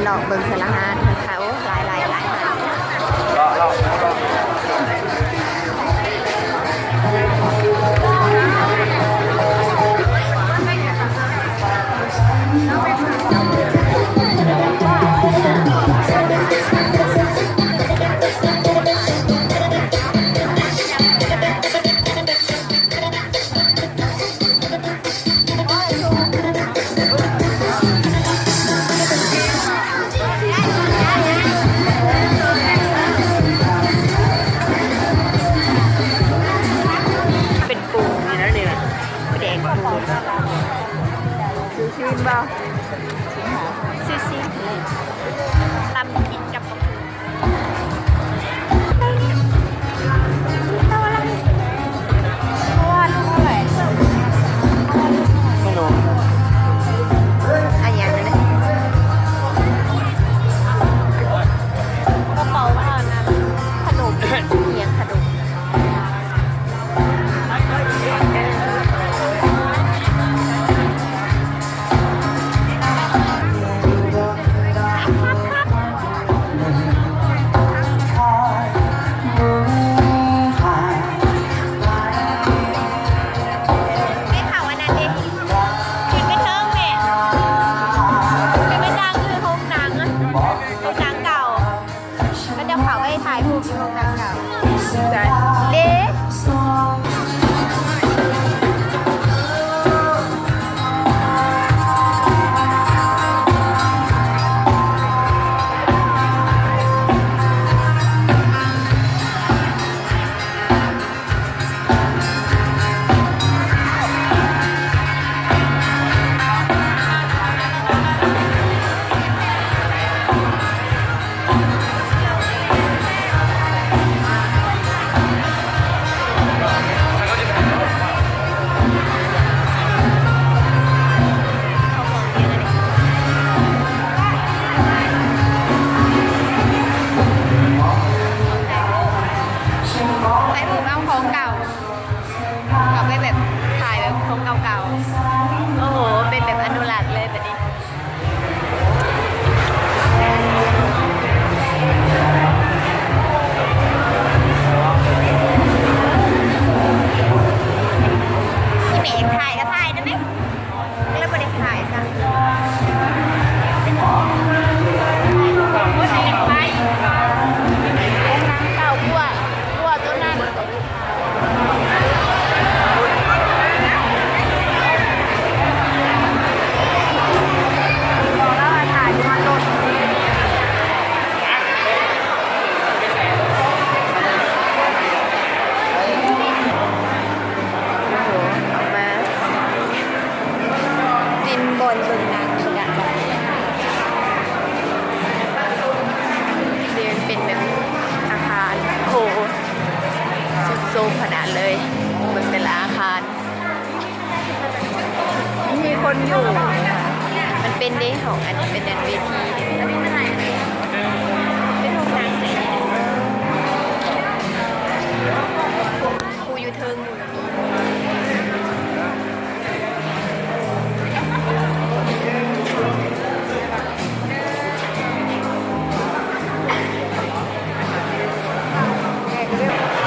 ເລາະເບິ່ງເທື່ອລະຮ້ານ ເພິ່ນຂາຍ ໂອ້ ຫຼາຍໆ ຫຼາຍຮ້ານ. ເປັນປູນີ້ນະ ນີ້ນະ ແດງປູ. ຊື້ຊີ້ນບໍ່? ຊື້ຊີ້ນ ຕຳກິນກັບບັກຫຸ່ງ. ກະເປົາອັນນັ້ນ ຂະໜົມ ອີ່ຫຍັງ ຂະໜົມ. ໄປເຂົ້າອັນນັ້ນເດ ຂຶ້ນໄປເທິງແມ່ ຂຶ້ນໄປທາງໂຮງໜັງ ໂຮງໜັງເກົ່າ. ເຂົາເຈົ້າເຂົ້າໄປຖ່າຍຮູບຢູ່ໂຮງໜັງເກົ່າເດ້. ໄປເບິ່ງເອົາຂອງເກົ່າ ເອົາໄປແບບ ຂາຍແບບຂອງເກົ່າໆ. ໂອ້ໂຫ ເປັນແບບອະນຸລັກເລີຍບາດນີ້. ອີ່ແມ່ຢາກຖ່າຍກະຖ່າຍໄດ້ແມະ. ກໍເລີຍບໍ່ໄດ້ຂາຍຊ້ຳ. ໂຮງໜັງເກົ່າ ກົວ ກົວໂຕນັ້ນ. ໂອ້ໂຫ ເອົາມາປິ່ນບ່ອນເບິ່ງໜັງຄືກັນ. ນີ້ມັນເປັນແບບອາຄານ ໂອ້ໂຫ ສຸດໂຊມຂະໜາດເລີຍ. ເບິ່ງແຕ່ລະອາຄານ ມີຄົນຢູ່ ມັນເປັນເດ້ ຫ້ອງອັນ ເປັນອັນເວທີເດ້ ເປັນໂຮງໜັງເດ້ ຜູ້ຢູ່ເທິງ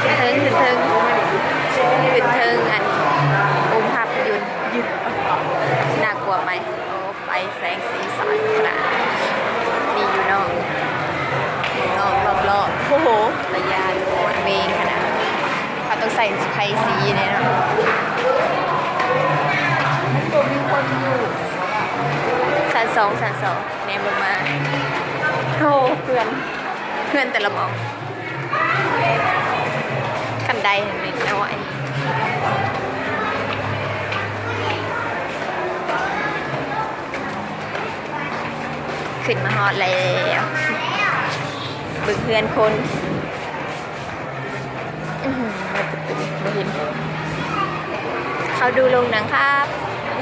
ເທິງ ຂຶ້ນເທິງ ຂຶ້ນເທິງອັນ ໂຮງພາບຍົນ ໜ້າກົວໄໝ? ໂອ້ ໄຟແສງສີສັນຂະໜາດນີ້ຢູ່ນອກ ຢູ່ນອກລອບໆ. ໂອ້ໂຫ ຕາຢ້ານ ໂຄດເວງຂະໜາດ. ເຂົາຕ້ອງໃສ່ໄຟສີແນ່ເນາະ. ຊັ້ນສອງ ຊັ້ນສອງ ແນມລົງມາ ໂອ້ ເຮືອນ ເຮືອນແຕ່ລະໝ່ອງ. ຄັນໄດນ້ອຍໆ ຂຶ້ນມາຮອດແລ້ວ ເບິ່ງເຮືອນຄົນ. ອືຫື ບໍ່ເຫັນ ເຂົ້າດູໂຮງໜັງຄັບ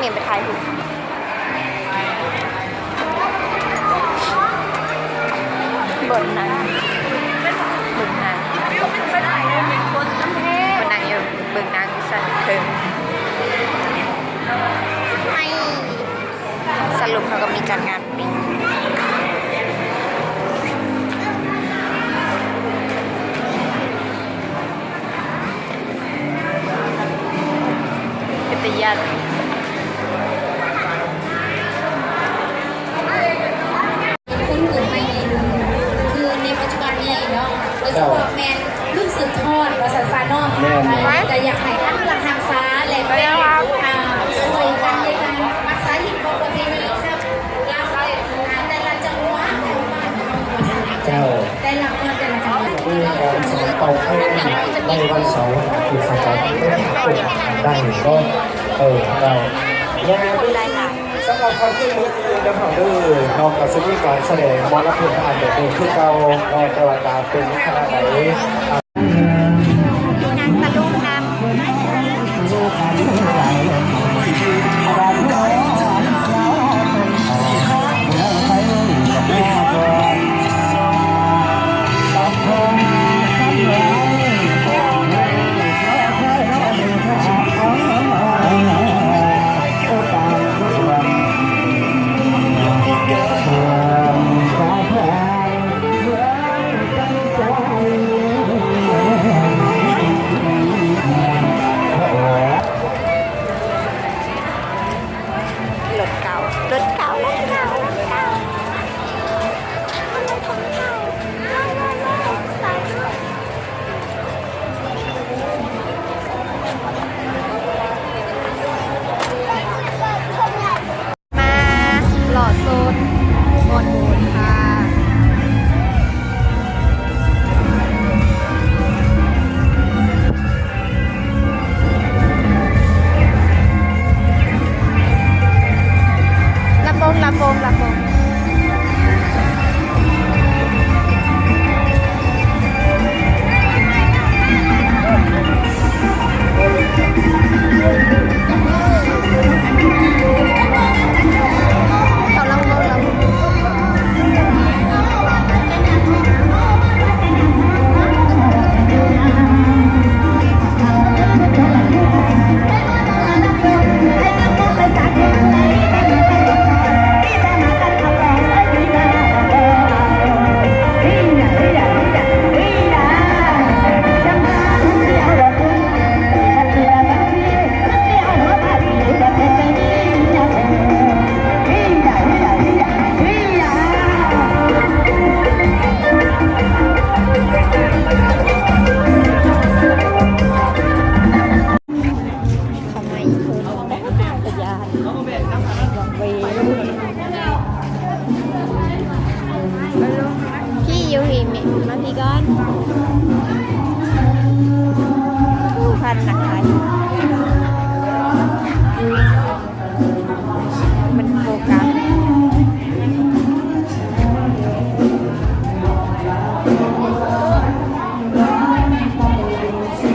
ນີ້ໄປຖ່າຍຮູບ. ບ່ອນນັ່ງ ເບິ່ງໜັງ ຄົນນັ່ງຢູ່ເບິ່ງໜັງຊັ້ນເທິງ. ສະຫຼຸບເຮົາກໍມີຈັດງານປີ ໃນວັນເສົາ ວັນອາທິດ ສະເພາະເປັນຄົນໄດ້ເນາະ. ເອີ ເຈົ້າ ແລະ ສຳລັບຄ່ຳຄືນມື້ອື່ນເດີເຮົາເດີເນາະ ກໍຊິມີການສະແດງໝໍລຳພື້ນບ້ານແບບນີ້ຄືເກົ່າເນາະ ແຕ່ວ່າຈະເປັນຄະນະໃດ ມີນາງຕະລຸງນຳ. ລົດເກົ່າ ລົດເກົ່າ ລົດເກົ່າ ລົດເກົ່າ. ມາເລາະໂຊນບ່ອນໂບດຄ່າ. ລຳໂພງ ລຳໂພງ ລຳໂພງ. ເຂົາລຳໂພງ ລຳໂພງ. ເຂົ້າມາອີກເທື່ອໜຶ່ງ ຈັກກະຍານ ວັງເວງ ພີ່ຢູ່ພີ້ແມ່ ມາພີ້ກ່ອນ. ໂອ້ ພັນນັກຂາຍ ມັນໂຟກັສ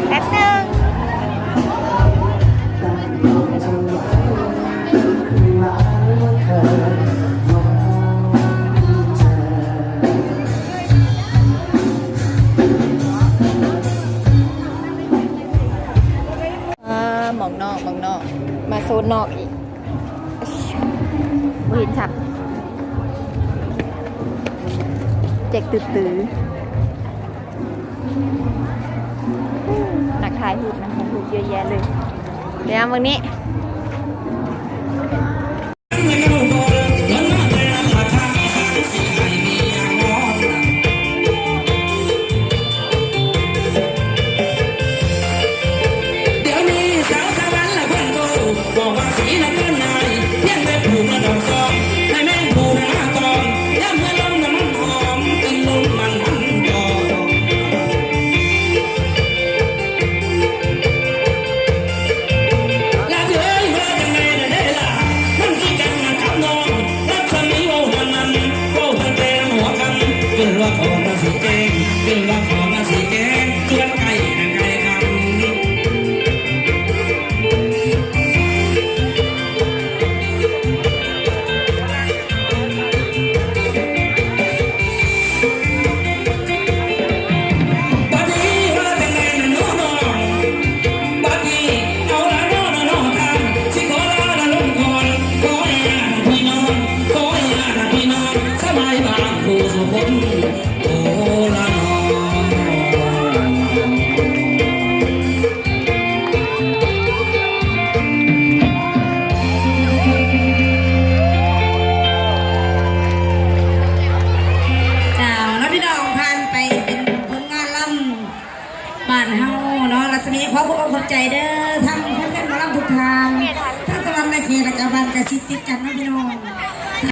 ແປັບໜຶ່ງ. ອ່າ ໝ່ອງນອກ ໝ່ອງນອກ ມາໂຊນນອກອີກ ບໍ່ເຫັນຄັກ ແຈກຕື້ໆ. ນັກຖ່າຍຮູບ ນັກຖ່າຍຮູບເຍາະແຍະເລີຍ ແລ້ວເບິ່ງນີ້. ເຈົ້າ ເນາະ ພີ່ນ້ອງ ຜ່ານໄປເປັນຜົນງານລຳບ້ານເຮົາເນາະ ລັດສະໝີ ຂໍຂອບອົກຂອບໃຈເດີ ທັງແຟນໆໝໍລຳທຸກທ່ານ ທັງສະຫວັນນະເຂດ ແລະກະບ້ານໃກ້ຊິດຕິດກັນເນາະ ພີ່ນ້ອງ.